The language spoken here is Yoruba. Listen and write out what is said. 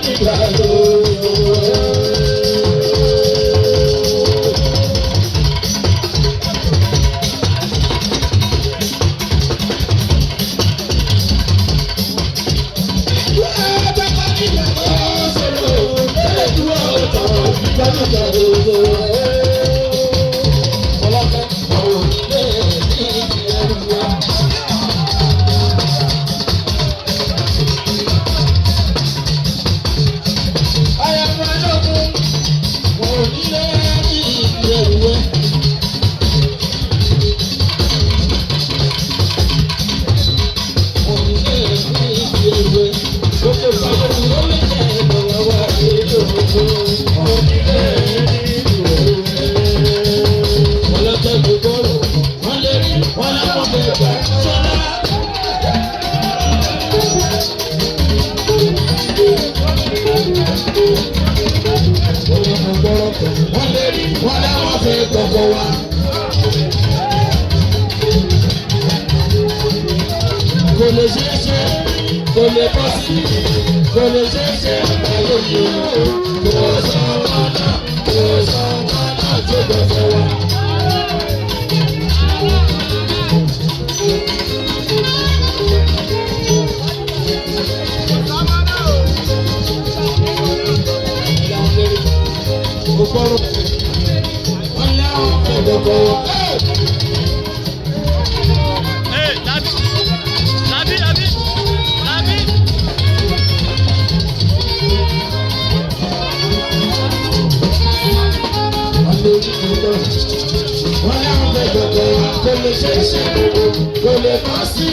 nígbà tó. Wọ́n láwọn fẹ́ gbọ́kọ̀ wa. Kò lè ṣeé ṣe, kò lè bọ́ sí, kò lè ṣeé ṣe ayé yìí o. Kò sọ ọmọ náà, kò sọ ọmọ náà tó gbọ́kọ̀ wa. Mo gbọ́rọ̀ wọ́n láwọn fẹ́ gbọ́kọ̀ wa. Hey, Labi, Labi, Labi, Labi. Wọ́n láwọn fẹ́ gbọ́kọ̀ wa. Kò lè ṣeé ṣe, kò lè bọ́ sí,